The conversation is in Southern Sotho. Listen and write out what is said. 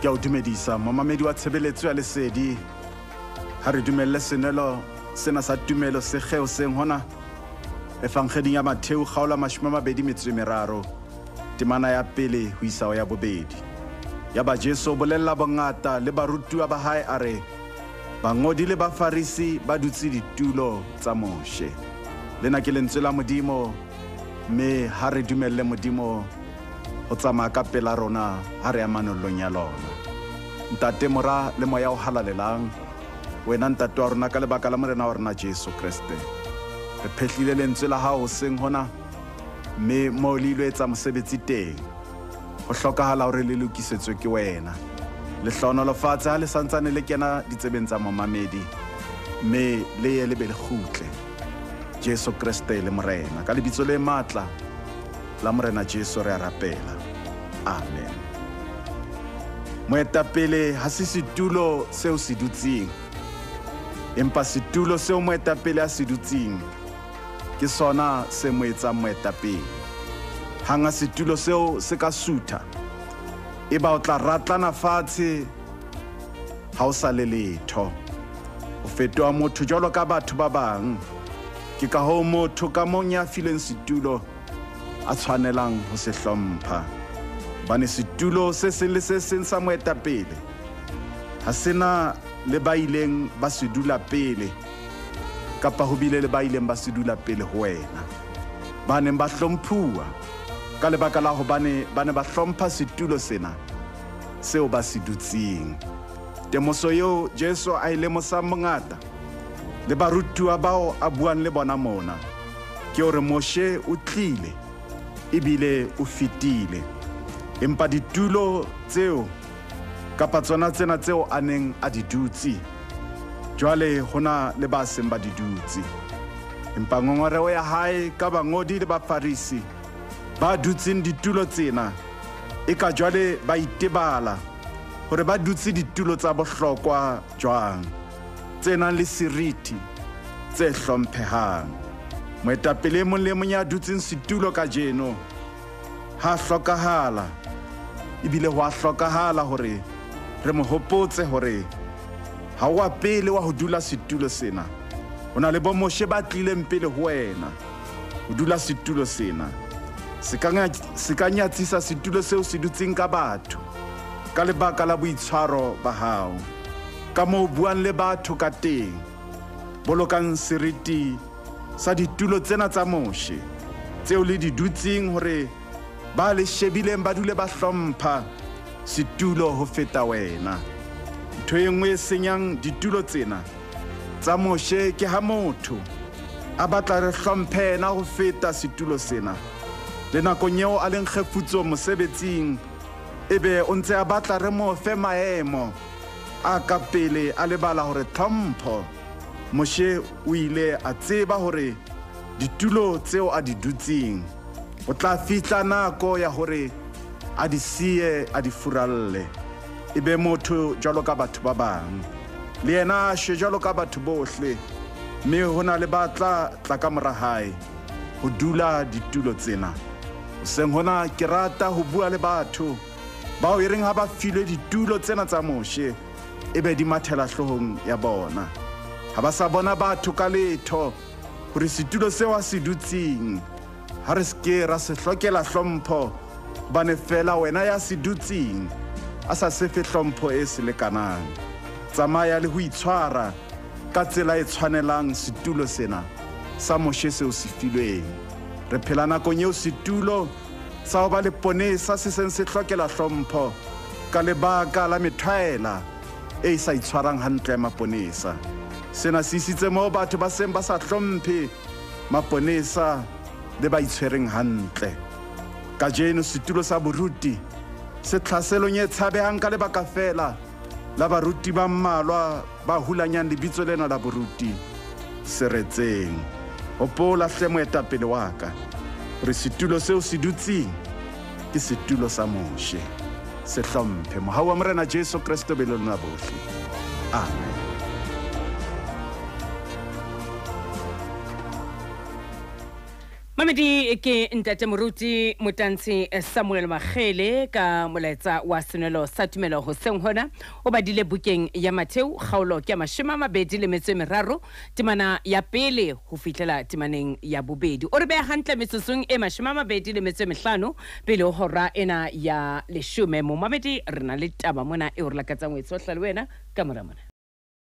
Ke a o dumedisa momamedi wa tshebeletso ya lesedi. Ha re dumelle senwelo sena sa tumelo se kgeoseng hona Efangeding ya Matheu kgaolo 23, temana ya pele ho isa ho ya bobedi. Yaba Jesu o bolella bongata le barutuwa ba hae a re, Bangodi le Bafarisi ba dutse ditulo tsa Moshe. Lena ke lentswe la Modimo, mme ha re dumelle Modimo ho tsamaya ka pela rona ha re ya manollong ya lona. Ntate, Mora le Moya o Halalelang, wena Ntate wa rona ka lebaka la Morena wa rona Jesu Kreste, re phehlile lentswe la hao hoseng hona, mme moo le ilo etsa mosebetsi teng, ho hlokahala hore le lokisetswe ke wena. Le hlohonolofatse ha le santsane le kena ditsebeng tsa momamedi, mme le ye le be le kgutle. Jesu Kreste le Morena. Ka lebitso le matla la Morena Jesu re a rapela. Amen. Moetapele ha se setulo seo se dutseng, empa setulo seo moetapele a se dutseng ke sona se mo etsang moetapele. Hang ha setulo seo se ka sutha, eba o tla ratlana fatshe ha o sa le letho. O fetoha motho jwalo ka batho ba bang. Ke ka hoo motho ka mong ya filweng setulo a tshwanelang ho se hlompha. Hobane setulo se seng le se seng sa moetapele ha se na le ba ileng ba se dula pele, kapa ho bile le ba ileng ba se dula pele ho wena, ba neng ba hlomphuwa ka lebaka la hobane ba ne ba hlompha setulo sena seo ba se dutseng. Temoso eo Jesu a e lemosang bongata le barutuwa bao a buang le bona mona ke hore Moshe o tlile ebile o fetile, empa ditulo tseo kapa tsona tsena tseo a neng a di dutse, jwale ho na le ba seng ba di dutse. Empa ngongoreo ya hae ka bangodi le Bafarisi ba dutseng ditulo tsena, e ka jwale ba itebala hore ba dutse ditulo tsa bohlokwa jwang, tse nang le seriti, tse hlomphehang. Moetapele e mong le e mong ya dutseng setulo kajeno ha hlokahala, ebile ho a hlokahala hore re mo hopotse hore ha o wa pele wa ho dula setulo sena. Ho na le bo Moshe ba tlileng pele ho wena ho dula setulo sena. Se ka nyatsisa setulo seo se dutseng ka batho ka lebaka la boitshwaro ba hao, ka moo buang le batho ka teng. Bolokang seriti sa ditulo tsena tsa Moshe tseo le di dutseng, hore ba le shebileng ba dule ba hlompha setulo ho feta wena. Ntho e nngwe e senyang ditulo tsena tsa Moshe ke ha motho a batla re hlomphe yena ho feta setulo sena. Le nakong eo a leng kgefutsong mosebetsing, ebe o ntse a batla re mo fe maemo a ka pele, a lebala hore tlhompho. Moshe o ile a tseba hore ditulo tseo a di dutseng o tla fihla nako ya hore a di siye, a di furalle, e be motho jwalo ka batho ba bang, le yena a shwe jwalo ka batho bohle, mme ho na le ba tla tla ka mora hae ho dula ditulo tsena. Hoseng hona ke rata ho bua le batho bao e reng ha ba filwe ditulo tsena tsa Moshe, e be di mathela hloohong ya bona. Ha ba sa bona batho ka letho, hore setulo seo a se dutseng ha re se ke ra se hlokela hlompho, hobane feela wena ya se dutseng a sa se fe hlompho e se lekanang. Tsamaya le ho itshwara ka tsela e tshwanelang setulo sena sa Moshe seo se filweng. Re phela nakong eo setulo sa ho ba leponesa se seng se hlokela hlompho ka lebaka la methwaela e sa itshwarang hantle ya maponesa. Sena se isitse moo batho ba seng ba sa hlomphe maponesa le ba itshwereng hantle. Kajeno setulo sa boruti se tlhaselong e tshabehang ka lebaka feela la baruti ba mmalwa ba hulanyang lebitso lena la boruti seretseng. Hopola hle moetapele wa ka, hore setulo seo se dutseng ke setulo sa Moshe. Se hlomphe. Mohau wa Morena Jesu Kreste be le lona bohle. Amen. Mamedi ke ntate moruti Motantshi Samuel Makgele ka molaetsa wa senwelo sa tumelo hoseng hona. O badile bukeng ya Matheu kgaolo ke ya 23 temana ya pele ho fihlela temaneng ya bobedi. O re beha hantle metsotsong e 25 pele ho hora ena ya leshome. Momamedi re na le taba mona eo re lakatsang ho e tshohla le wena ka mora mona.